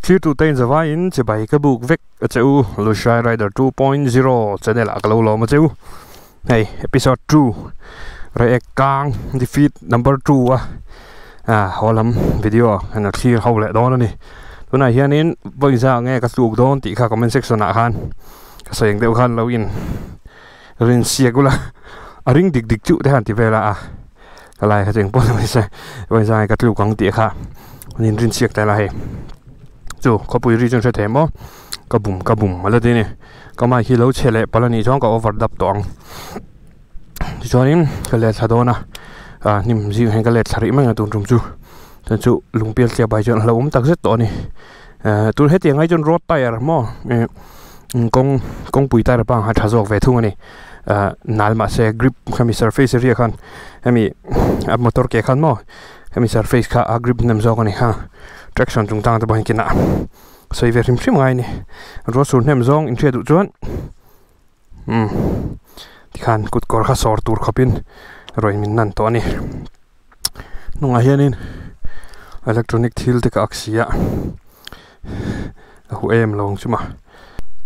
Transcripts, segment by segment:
Thirtute in zavaiin chibai ka buk vek a che u, Lushai Rider 2.0 channel ah ka lo lawm a che u. Hei episode 2 React Kang defeat number 2 a ah haw lam video kan lo thlir ho leh dawn a ni. Tunah hianin vawi zah nge ka tluk dawn tih kha comment section ah khan ka sawi ang deuh khan lo in rin siak ula a ring dik dik chuh te khan ti vel a a ka lai kha chu engpawh ni mai se vawi zah nge ka tluk ang tih kha an in rin siak tel a hei chu khawpui ri chu an hre thei maw ka bum ka bum a la ti a ni. Ka mic hi lo chhe leh palh a nih chuan ka over dap tawh ang tichuanin ka let thla dawn a ah hnim zing hian ka let thla rih mai ang tun tum chu chuan chu lungpial tliak bai chuan a hlauhawm tak zet tawh a ni eh tun hetiang ai chuan road tyre maw eh kawng kawngpui tyre pang a tha zawk ve thung a ni ah nal mahse grip khami surface area khan hemi a motor ke khan maw hemi surface kha a grip hnem zawk a ni kha traction chung chang te pawh hi kinah. Sawi ve hrim hrim ngai a ni. Ruah sur hnem zawng inhriat duh chuan umm tikhan kut kawr kha sawr tur khawpin rawn min nan tawh a ni. Hnungah hianin electronic thil te ka ak si a, a huh em lo ang chu ma.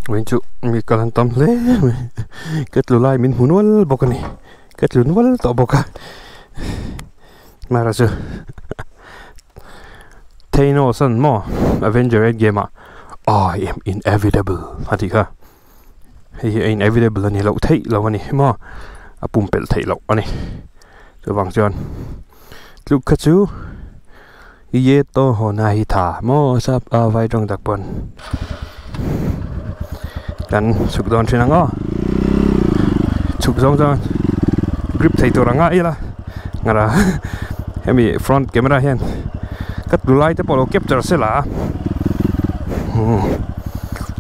Vawiin chu mi kal an tam hle mai, ka tlu lai min hmu nual bawk a ni, ka tlu nual tawh bawk a. Mara chu Thanos an maw Avenger Endgame ah I am inevitable a tih kha hei hi a inevitable a ni loh theih lo a ni maw a pumpelh theih loh a ni chuvang chuan tluk kha chu ye to haw na hi tha maw sap a vai tawng tak pawn kan chhuk dawn thin ang aw chhuk zawng chuan grip thei tur anga ila ngara hemi front camera hian ka tlu lai te pawh lo capture se la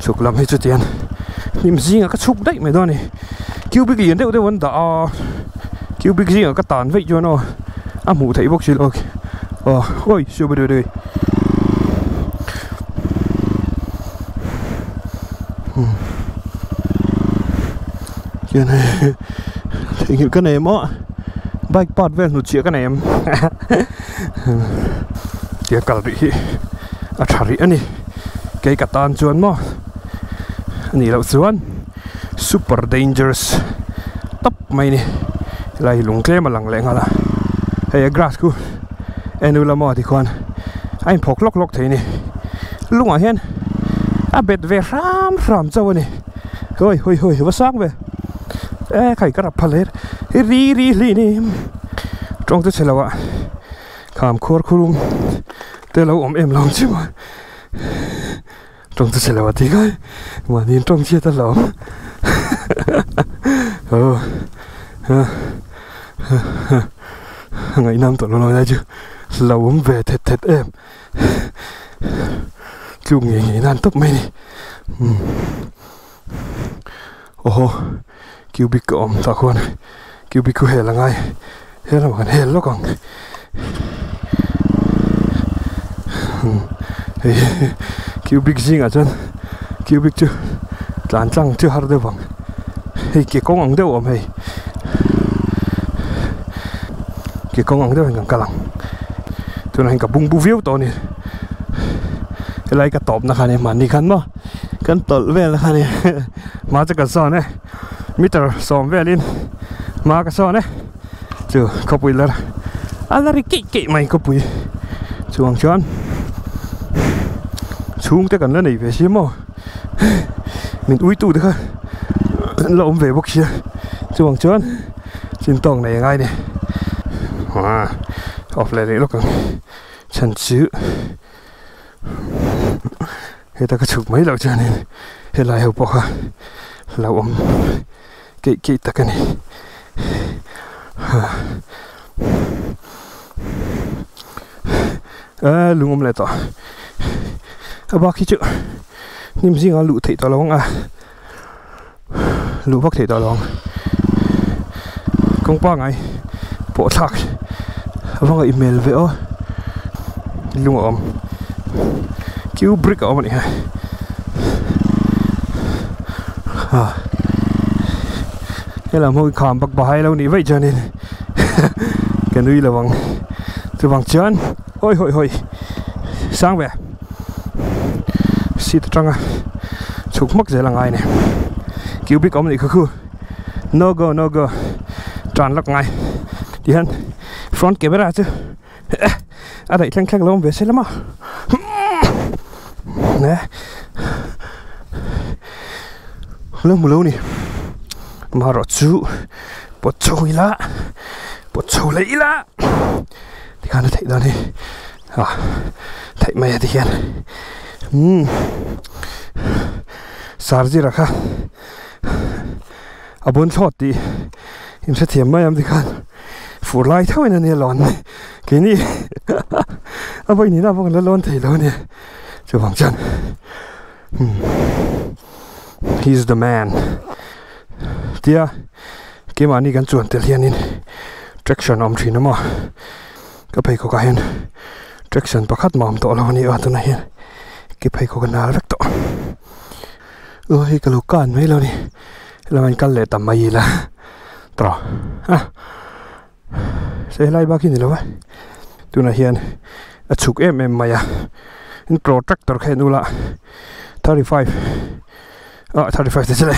chhuk lam hi chutiang hnim zingah ka chhuk daih mai dawn a ni cubic lian deuh deuh an dah a cubic zingah ka tan veih chuan aw a hmuh theih bawk si lo aw awi siu. Khian hei theihnghilh ka nei maw bike part vel hnutchhiah ka nei em tia kal rih hi a tha rih a ni kei ka tan chuan maw a nih loh chuan super dangerous tawp mai a ni helai hi lung tlem a lang leh nghal a hei a grass khu en ula maw tikhuan a inphawk hlawk hlawk thei a ni lungah hian a bet ve hram hram chauh a ni hawi hawi hawi va sang ve e khai ka rap phal her ri ri hli ni tawng chu chhe lo ah kham khuar khur te lo awm em lo ang chiu a tawng chu chhe lo ah tih kai mahni in tawng chhiat a hlauhawm aw ngaihnam tawh lo lai chu hlauhawm ve thet thet em. Tluk ngei ngei nan tawp mai a ni umm awhaw cubic a awm tah khuan cubic khu hel a ngai he lamah kan hel lawk ang umm hei hi cubic zingah chuan cubic chu tlan tlang chu har deuh vang hei ke kawng ang deuh a awm hei ke kawng ang deuh hian kan kal ang. Tunah hian ka bungbu viau tawh a ni helai ka tawpna kha a ni mahni khan maw kan tawlh vel kha a ni hma chu ka sawn e meter sawm velin hma ka sawn e chu khawpui lar a la ri keih keih mai khawpui chuang chuan chhungte kan la nei ve si maw min uitute kha an la awm ve bawk sia chuvang chuan. Chin tawk nei a ngai ni ah off leh rih lawk ang chhan chu heta ka chhuk mai loh chuanin helai ho pawh kha lo awm keih keih tak a ni ah lung awm leh tawh a bak hi chu hnim zingah luh theih tawh lo ang a. Luh vak theih tawh lo ang kawng pangai pawh thlak a va ngaih hmel ve aw lung a awm q brick a awm a nih hi ah helam ho hi kham bak bahai lo nih vaih chuanin ka nui lo ang chuvang chuan hawi hawi hawi sang ve. Seat atanga chhuk hmak zel a ngai a ni. Cubic awm nih kha khu no go no go tan lak ngai tihian front camera chu a daih thleng thleng lo awm ve se lama ne lo hmu lo ni amaherawh chu pawt chho ila pawt chho leh ila tikhan a theih dawn hi a theih mai a tihian umm charger kha a bun thlawt tih inhrethiam mai ang tikhan fur lai theuh in ania lawn keini a vawi nihna pawh kan la lawn thei lo ania chuvang chuan umm he is the man tia keimahni kan chuan tel hianin traction a awm thin a maw ka pheikhawk ah hian traction pakhat mah a awm tawh lo ania tunah hian ke pheikhawk a nal vek tawh. Aw hei ka lo kan mai lo ni helaiah hian kal leh ta mai ila tawh a se helai bak hi ni lo a tunah hian a chhuk em em mai a in protractor kha en ula 35 ah 35 te chu le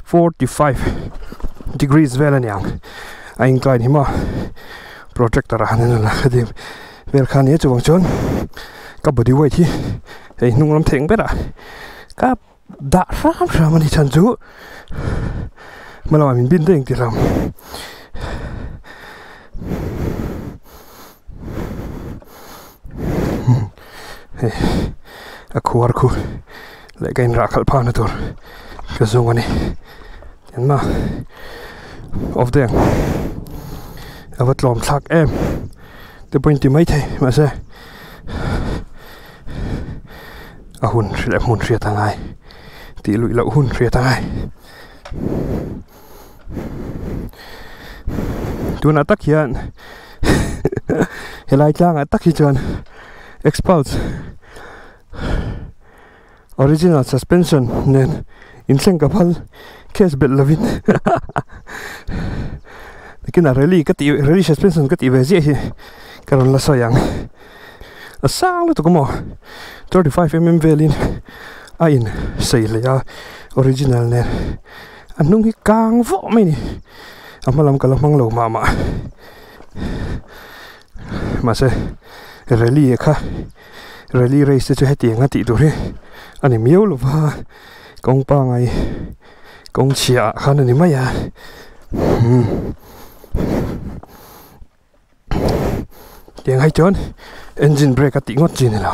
45 degrees vel a niang a incline hi maw protractor ah han en ula heti vel kha a nia chuvang chuan ka body weight hi hei hnung lam theng berah ka dah hram hram a ni chhan chu hma lamah min bin daih ang tih ram hei a khuar khu leh ka inrah khalh phakna tur ka zawng a ni engmah off daih ang a va tlawm thlak em te pawh in ti maithei mahse. A hun leh hmun hriat a ngai tih luih loh hun hriat a ngai tunah tak hian helai tlangah tak hi chuan xpulse original suspension nen inthleng ka phal case belh lovin nakinah rally ka tih rally suspension ka tih ve ziah hi ka rawn la sawi ang a sang lutuk a maw 35 mm velin a in sei hle a original nen a hnung hi kang vawh mai a ni a hma lam ka la hmang lo mah mah mahse rally kha. Rally race te chu hetiang a tih tur hi a ni miau lo va kawng pangai kawng chhia ah khan a ni mai a umm tiang hai chuan engine brake a tih ngawt chi a ni lo.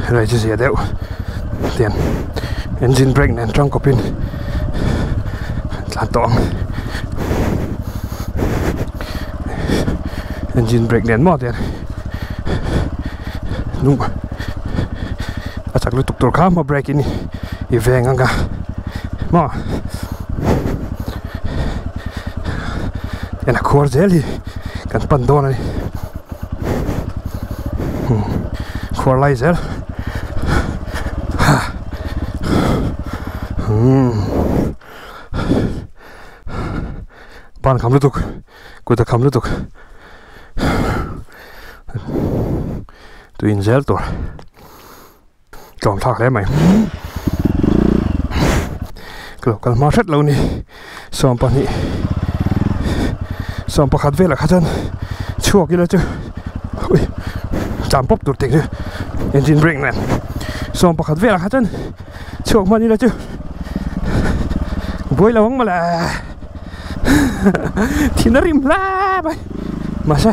Helai chu zia deuh tiang engine brake nen tang kawpin tlan tawh ang engine brake nen maw tiang hnung a chak lutuk tur kha maw brake in i veng ang a maw. En a khuar zel hi kan pan dawn a ni khuar lai zel ban kham lutuk kut a kham lutuk tuiin zel tur. Tlawm thlak hle mai. Ka lo kal hma hret lo ni. 12 11 velah kha chuan chhuak ila chu ui tlan pawp tur tih chu engine brake nen 11 velah kha chuan chhuak hman ila chu buai lo ang mawle thin a rim hle mai mahse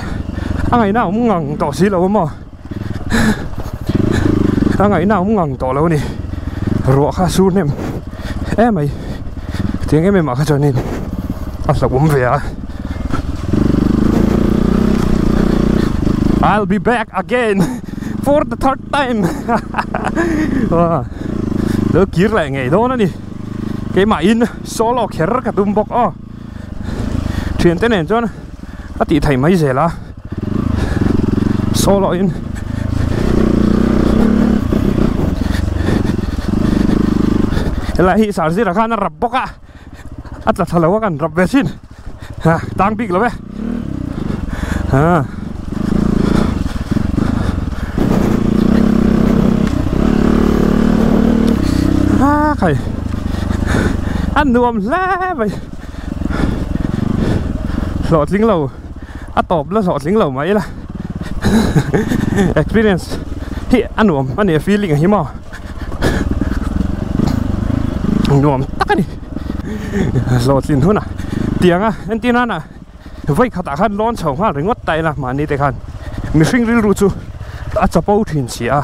a ngaihna a awm ngang tawh si lo a maw. A ngaihna awm ngang tawh lo a ni ruah kha a sur hnem em mai tiang em em ah kha chuanin a hlauhawm ve a I'll be back again for the third time lo kir leh ngei dawn a ni keimahin solo kher ka tum bawk aw thiante nen chuan a tih theih mai zel a. Solo in Helai hi sar zira khan a rap bawk a, a tla thla lo a kan rap ve thin. Ha tang bik lo e. Ha. Ha khai. A nuam hle mai. Hlawhtling lo a tawp la hlawhtling lo mai ila. Experience hi a nuam a ni a feeling a hi maw. Nuam tak a ni. Hlawhtlin hunah tianga entir nana vawi khatah khan lawn chho nghal ringawt ta ila mahni te khan mihring rilru chu a chapo thin si a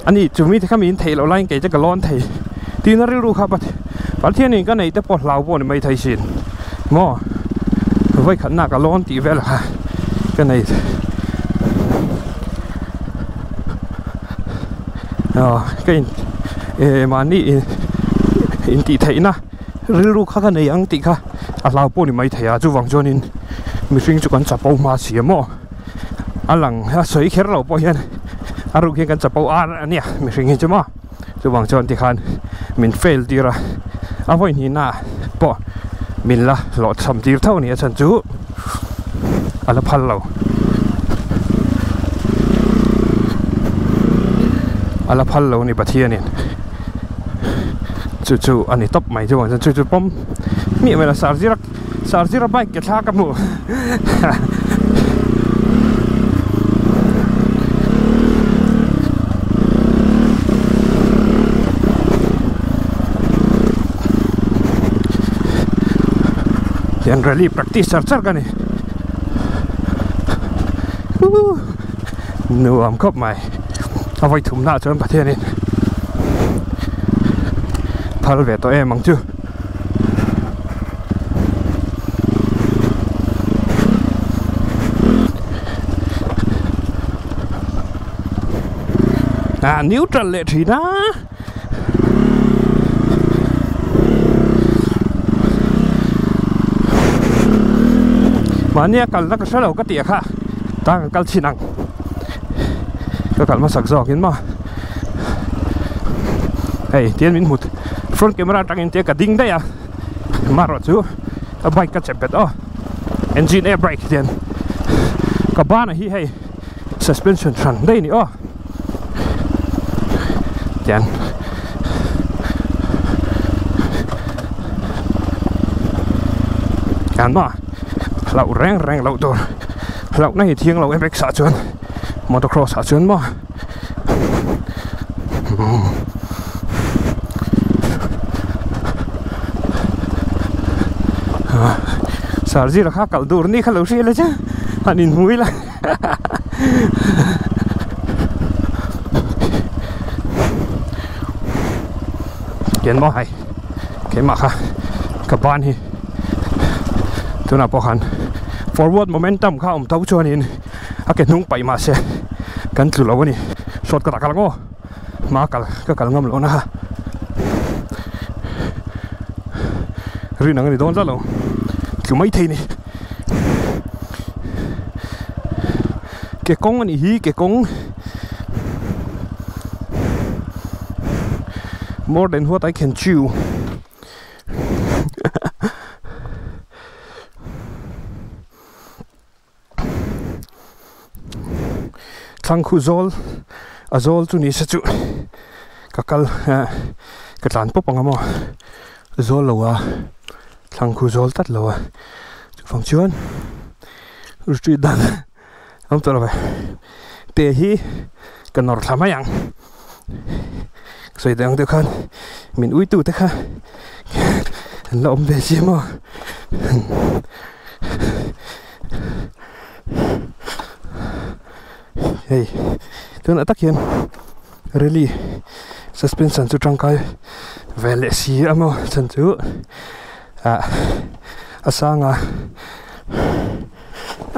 ani chu mite kha min theih loh laiin kei te ka lawn thei tina rilru kha Pathianin ka neih te pawh hlau pawh ni mai thei sin maw vawi khatna ka lawn tih vel kha ka nei aw ka in eh mahni intih theihna rilru kha ka nei ang tih kha a hlau pawh ni mai thei a chuvang chuanin mihring chu kan chapo hma si a maw a lang a sawi kher lo pawh hian a ruk hian kan chapo ar a nia mihring hi chu maw chuvang chuan tikhan min fail tir a a vawi hnihna pawh min la hlawhchham tir tho a ni a chhan chu a la phal lo a la phal lo a ni Pathianin. Chu chu a ni tawp mai chu chuan chu chu pawm miah mai la sar zira sar zira bike ke thla ka hmu hian rally practice char char ka ni nuam khawp mai. A vawi thum nah chuan Pathianin phal ve tawh em ang chu. Ah neutral leh thin a. Mahnia kalna ka hrelo ka tih kha tang ka kal chhin ang. Ka kal hmasak zawk in maw hei tian min hmu front camera atangin tia ka ding daih a amaherawh chu a bike ka chep bet aw engine air brake tian ka ban ah hi hei suspension hran daih a ni aw tian tian maw hlauh reng reng loh tur hlauhna hi thiang lo em x ah chuan motocross ah chuan maw sar zira kha kal dur ni kha lo hria la che han inhmu ila Tian maw hei keimah kha ka ban hi tunah pawh khan forward momentum kha a awm tho chuanin a ke hnung paih mahse kan tlu lo a ni short cut ah kal ang aw hma kal ka kal ngam loh na kha rin ang a ni dawn tlat lo tlu mai thei a ni. Ke kawng a nih hi ke kawng more than what I can chew thlang khu zawl a zawl chu ni se chu ka kal ka tlan pawp ang a maw zawl lo a thlang khu zawl tlat lo a chuvang chuan. Retreat dan awm tawh lo ve te hi ka nawr thla mai ang ka sawi dang deuh khan min ui tu te kha an la awm ve si maw hei tunah tak hian rally suspension chu tangkai ve leh si a maw chhan chu ah a sang a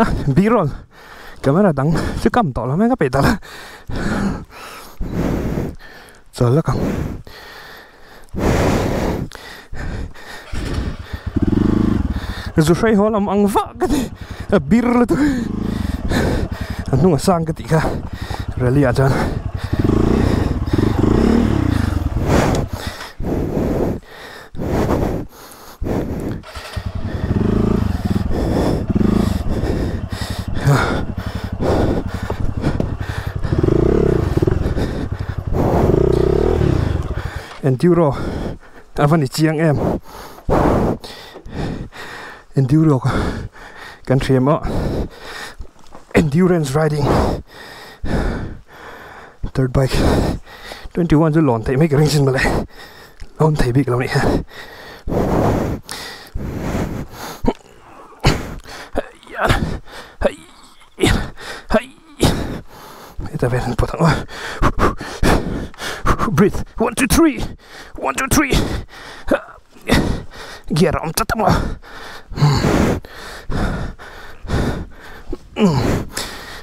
ah b-roll camera dang chu kam tawh lo mai ka peih ta la chawl lawk ang zu hrei haw lam ang vah ka ti a bir lutuk a hnung a sang ka tih kha rally ah chuan. Enduro a va ni chiang em. Enduro ka kan hriam a endurance riding dirt bike 21 chu lawn theih mai ka ring sin mawle lawn thei bik lo nih kha. Heta vel an pawt ang a breathe 1 2 3 1 2 3 gear a awm tlat ang a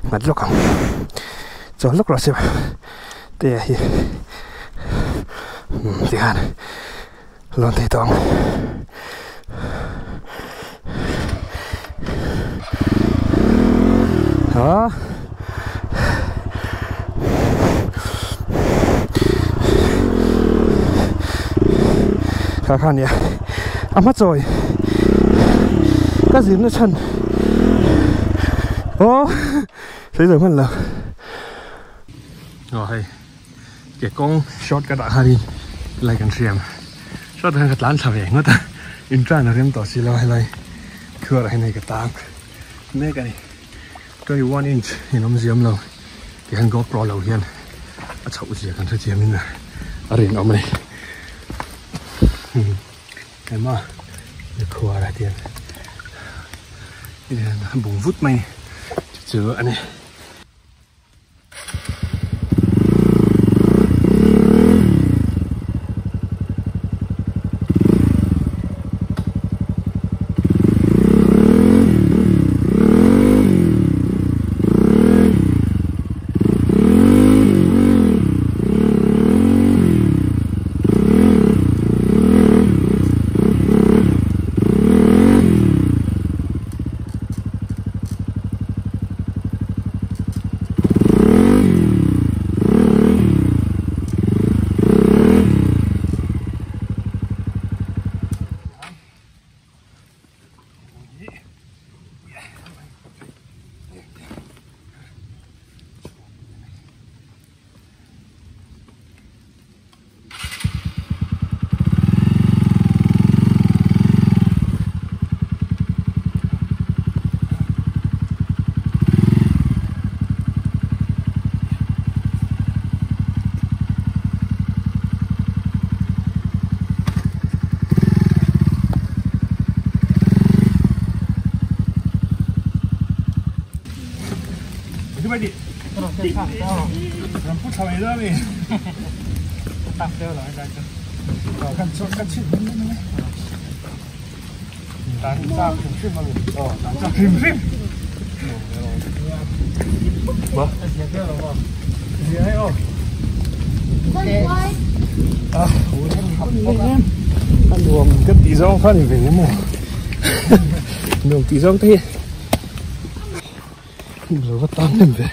nghat lawk ang chuan lawk rawh se te hi tikhan lawn thei tawh ang. Ha kha kha nia a hma chawi ka zirna chhan aw sawi zo hman lo aw hei ke kawng shortcut ah khanin lai kan hriam short khan ka tlan thla ve ngawt a in tran a rem tawh si lo helai khuar ah hian hei ka tang mek a ni 21 inch in awm ziam lo tikhan GoPro lo hian a chhoh zia kan hrethiam in a rinawm a ni ema khuar ah hian bung vut mai chu a ni. Nuam tih zawng te hi lo va tan em ve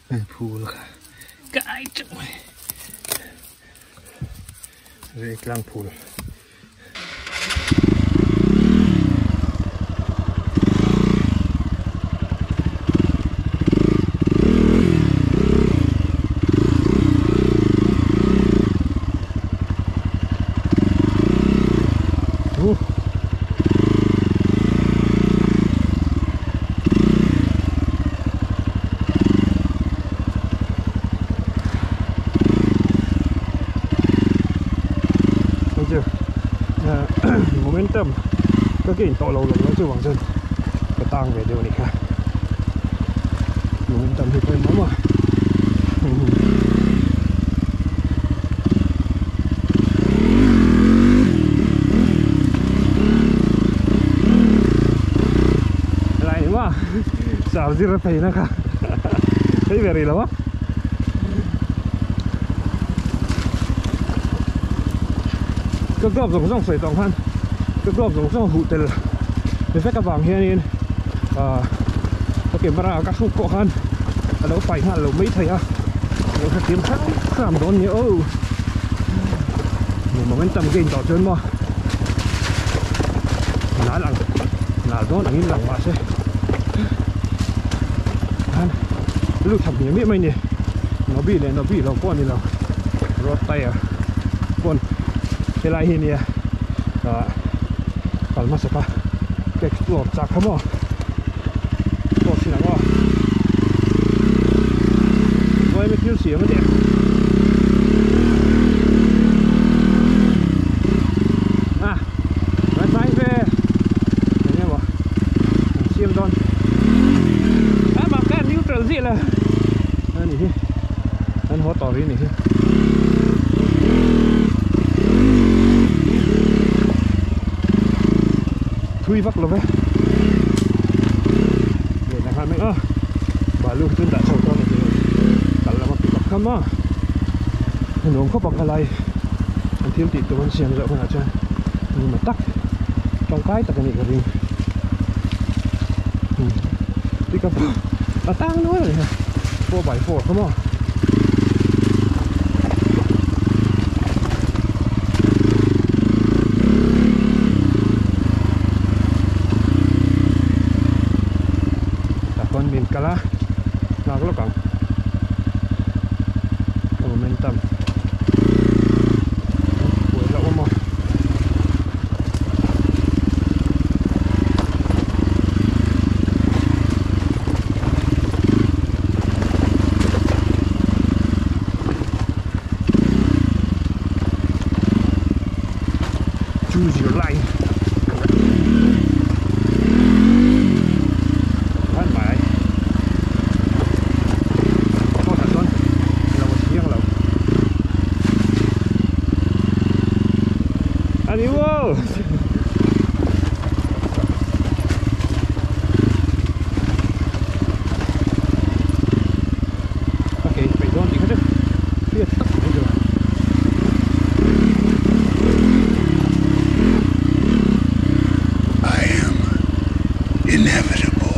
hei phul kha kai teuh mai rei tlang phul. Momentum ka gain tawh lo lo lo chu vang chuan ka tang ve deuh a nih kha momentum hi pawimawh maw helai ni maw sar zir a phei na kha phei ve rih lo a. Ka glove zawng zawng sawi tawh khan ka glove zawng zawng huh tel ni vek avang hianin ah ka camera ka hruk pawh khan a lo fai nghal lo mai thei a lo hrethiam hram hram dawn nia aw momentum gain tawh chuan maw nal ang nal dawn angin lang mahse khan. Lu thap mi mi mai ni. Nobi le nobi lo pawh ni lo. Road tire pawn helai hi nia ah kal hmasa kha ka explore chak kha maw pawh thin ang aw. Vawiin thil siam a nia. Ah kan tlai ve eng emaw an siam dawn a mah kha neutral zia la a ni hi an haw tawh rih a ni hi. Thui vak lo ve leh la nghal mai a balu hi chu an dah chho tawh a ni kal lama pick up kha maw a nuam khawp ang helai an thil tih tur an siam zawh hunah chuan engemaw tak tangkai tak a nih ka ring pick up a tang nual a ni ha 4x4 kha maw. Tah chuan min kal a nghak lawk ang ka momentum buai hlauh awm a. Choose your line. Thoải mái. Có thật luôn. Là một chiếc lẩu. Anh yêu. Okay, phải đón thì hết chứ. I am inevitable.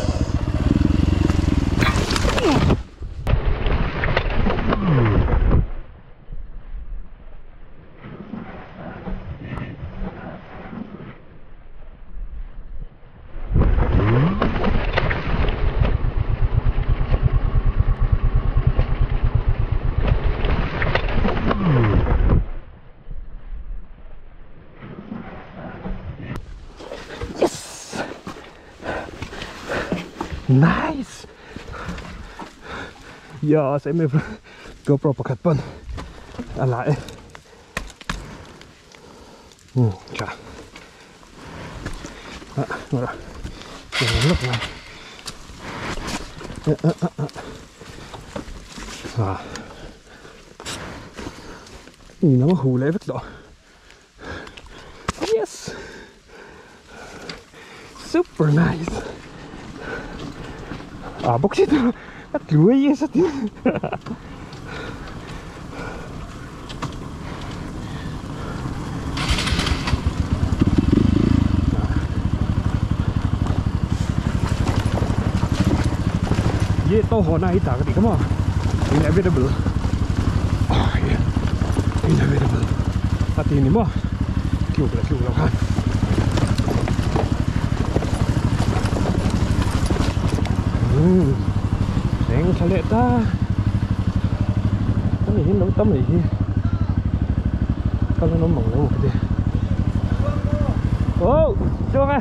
Yes! Nice! Yes, em GoPro pakhat pawn a la e. Tha. Ah, ngawrh a. Tiang lawk lai. Ah. Ni lam a hu leh vek tawh. Yes! Super nice! Ah, bawk si tu. A tlu a yes a ti. Ye to ho na hi ta ka ti kha maw. Inevitable. Oh, yeah. Inevitable. A ti ni maw. Tluk leh tluk lo khan. Umm eng thla leh ta. Ani hi lo tam mai hi. Kal an awm ang lo ka ti. Oh, chuang e.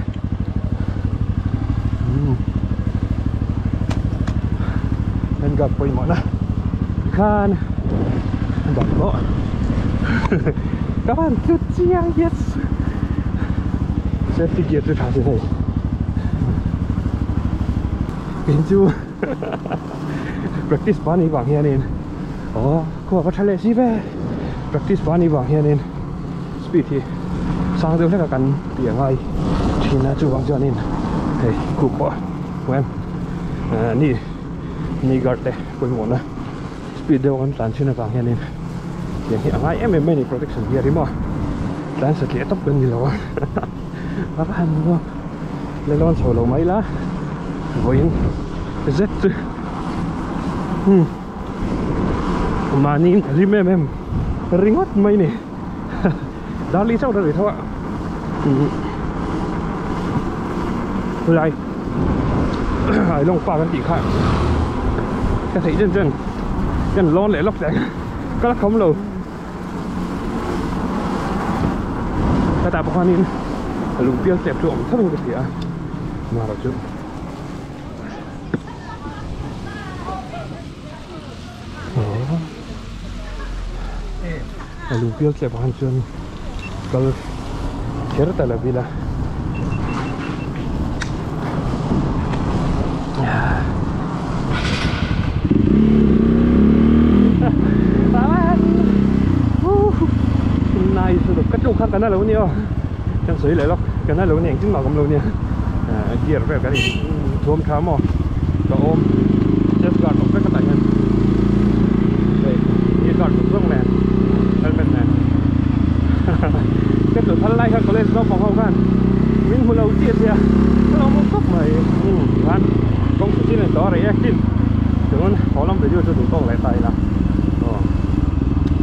Umm. Handguard pawimawh na. Tikhan bang pawh. Ka van tlut chiang yes. Safety gear chu tha sin hei. Kei chu practice pa ni vang hianin aw khua va tha leh si ve. Practice pa ni vang hianin speed hi sang deuh hlek a kan tih a ngai thin a chuvang chuanin hei khup pawh hmu em ni ni guard te pawimawh na speed deuh a kan tlan thin avang hianin tiang hi a ngai em em mai a ni protection gear hi maw tlan satliah tawp kan ni lo a a va han nuam le lawn chho lo mai la vawiin zet chu umm mahni in ka hlim em em ringawt mai ni darli chauh la ri tho a lai ailawng park an tih kha. Ka theih chen chen kan lawn leh lawk teh ka la kham lo. Ka tah pawh khanin lung pial tep chu a awm tho in ka hria a, amaherawh chu a lung pial tep ah khan chuan kal kher ta lo ila. Ka tluk kha kan a lo ni aw kan sawi leh lawk kan a lo ni engtin mah ka awm lo nia gear vel kan in thuam tha maw ka awm chest guard awm vek a tah hian hei gear guard zawng zawng nen helmet nen ka tlu thal lai kha college naupang ho khan min hmu lo chiah chiah ka lo hmu khawp mai umm tikhan kawng chhe chin a ni tawh a rei ek chin chuan haw lam video chu duh tawk leh ta ila aw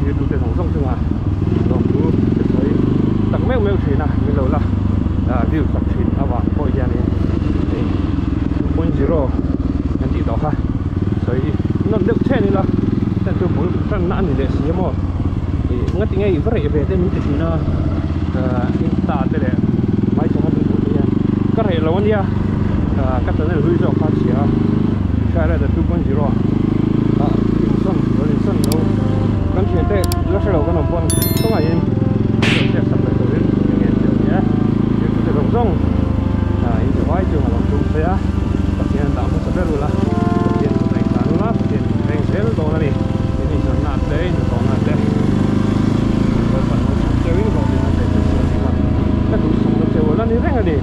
youtube te zawng zawng chungah lawmthu ka sawi tak meuh meuh thin a min lo la view sak thin avang pawh hianin hei 2.0 kan tih tawh kha sawi nawn deuh chhen ila heng chu bul tanna a ni leh si a maw ih ngati nge ih va reh ve te min ti thin a insta te leh hmai chhana min hmuh te hian ka reh lo ania ka channel hlui zawk kha a chhia a Hriatreta 2.0 ah insawn lo insawn lo kan thian te la hre lo kan awm pawn khawngaihin an lo hriat sak leh turin ka ngen che ania youtube te zawng zawng in ti vai chu a lo tum phei a Pathian an dah hmasa ber ula Pathian kut a inhlan ula Pathian min veng zel dawn a ni in insawnna te in hnathawhna te Lalpan lo chhan cheu in hlawhtlinna te chu siam ila ka duhsakna cheu a la ni reng a ni.